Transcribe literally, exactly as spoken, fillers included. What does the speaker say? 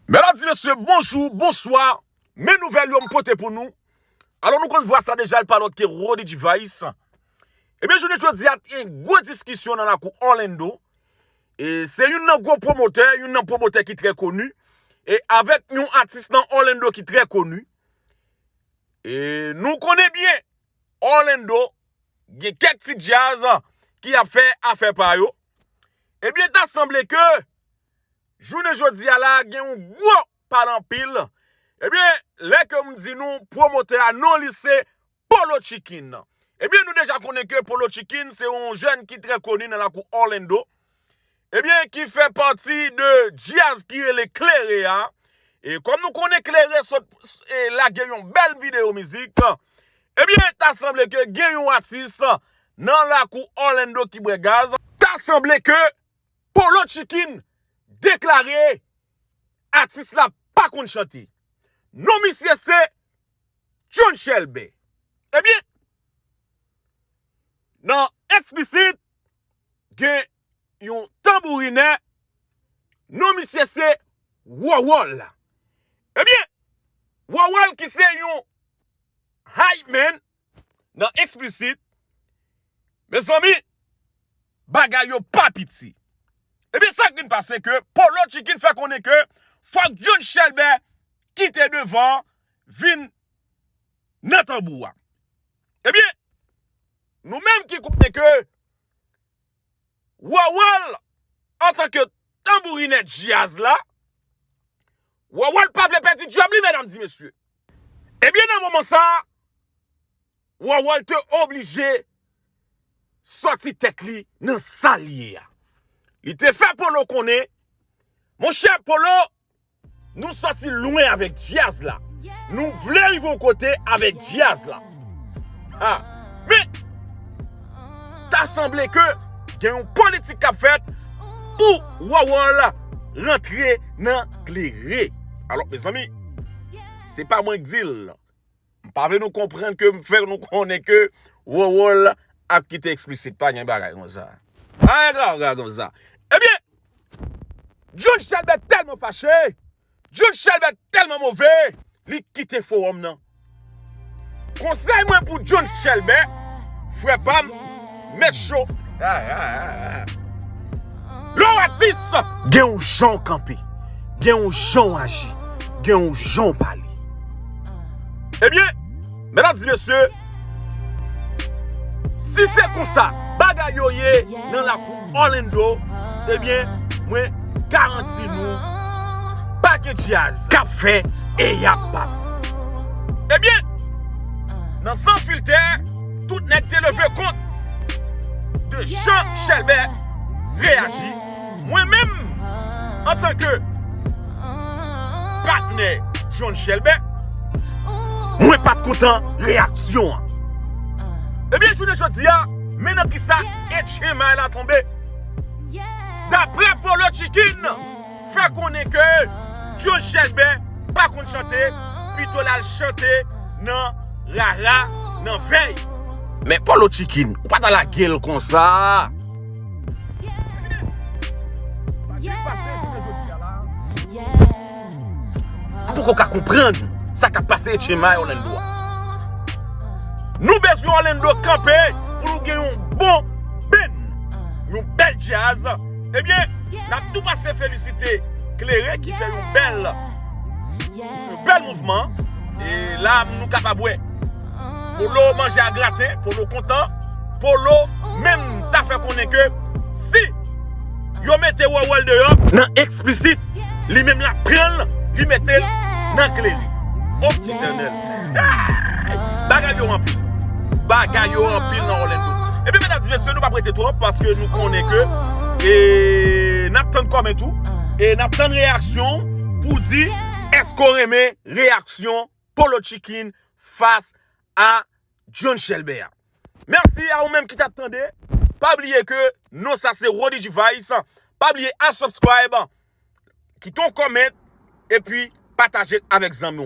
Medam, mesye, bonjou, bonswa. Men nouvèl yo m pote pou nou. Alò, nou konn vwa sa deja, l pa lòt ke Roody G-Vice. Ebyen, jounen jodi a, gen gwo diskisyon nan lakou Orlando. E se youn nan gwo pwomotè, youn nan pwomotè ki trè koni. E avèk yon atis nan Orlando ki trè koni. E nou konnen byen, Orlando, gen kèk ti djaz ki ap fè afè pa yo. Ebyen, ta sanble ke jounen jodi a la, gen yon gwo pale anpil. Ebyen, lè ke m di nou, pwomotè a, non li se Polo Chicken. Ebyen, nou deja konnen ke Polo Chicken se yon jèn ki trè koni nan lakou Orlando. Ebyen, ki fè pati de djaz ki rele Klere a. E kòm nou konnen Klere sot e lage yon bèl videyo mizik. Ebyen, ta sanble ke gen yon atis nan lakou Orlando ki bwè gaz. Ta sanble ke Polo Chicken deklare atis la pa konn chante. Non misye se John Chelbè. Ebyen, nan Explicit, gen yon tanbourinè, non misye se Wowol. Ebyen, Wowol ki se yon hype man nan Explicit, mezanmi, bagay yo pa piti. Ebyen, sa k vin pase ke Polo Chicken fè konnen ke fòk John Chelbè kite devan vin nan tanbou a. Ebyen, nou menm ki konnen ke Wowol, antanke tanbourinè djaz la, Wowol pa vle pèdi djòb li, medam, mesye. Ebyen, nan moman sa, Wowol te oblije sòti tèt li nan sa l ye a. Li te fè Polo konnen, monchè Polo, nou sòti lwen avèk djaz la. Nou vle rive yon kote avèk djaz la. Ah, men, ta sanble ke gen yon politik k ap fèt pou Wowol rantre nan Klere. Alò, mezanmi, se pa mwen k di l. M pa vle nou konprann ke m fè nou konnen ke Wowol ap kite Explicit. Pa gen bagay konsa. Pa gen bagay konsa. Ebyen, John Chelbè tèlman fache, John Chelbè tèlman move, li kite fowòm nan. Konsèy mwen pou John Chelbè, frè pa m, mèt cho. Lè w atis, gen yon jan w kanpe, gen yon jan w aji, gen yon jan w pale. Ebyen, medam, mesye, si se konsa bagay yo ye nan lakou Orlando, ebyen, mwen garanti nou, pa gen djaz k ap fè e y ap pa. Ebyen, nan San Filtè, tout nèg te leve kont de jan Chelbè reyaji. Mwen menm, antanke patnè John Chelbè, mwen pa t kontan reyaksyon an. Ebyen, jounen jodi a, men nan kisa H M I la tonbe. Daprè Polo Chicken, fè konnen ke John Chelbè pa konn chante, pito l al chante nan rara, nan vèy. Men Polo Chicken, ou pa ta lage l konsa. M poko ka konprann sa k ap pase H M I Orlando a. Nou bezwen Orlando kanpe pou nou gen yon bon band, yon bèl djaz. Ebyen, n ap tou pase felisite Klere ki fè yon bèl, yon bèl mouvman. E la, nou kapab wè Polo manje a graten, Polo kontan. Polo menm ta fè konnen ke si yo mete Wowol deyò nan Explicit, li menm l ap pran l, li mete l nan Klere. O Letènèl! Ay! Bagay yo anpil. Bagay yo anpil nan Orlando. Ebyen, medam, mesye, nou p ap rete twòp paske nou konnen ke, e, n ap tann kòmantè tou. E n ap tann reyaksyon pou di èske w renmen reyaksyon Polo Chicken fas a John Chelbè a. Mèsi a ou menm ki t ap tande. Pa bliye ke non sa se Roody G-Vice. Pa bliye al subscribe, kite yon comment, epi pataje l avèk zanmi w.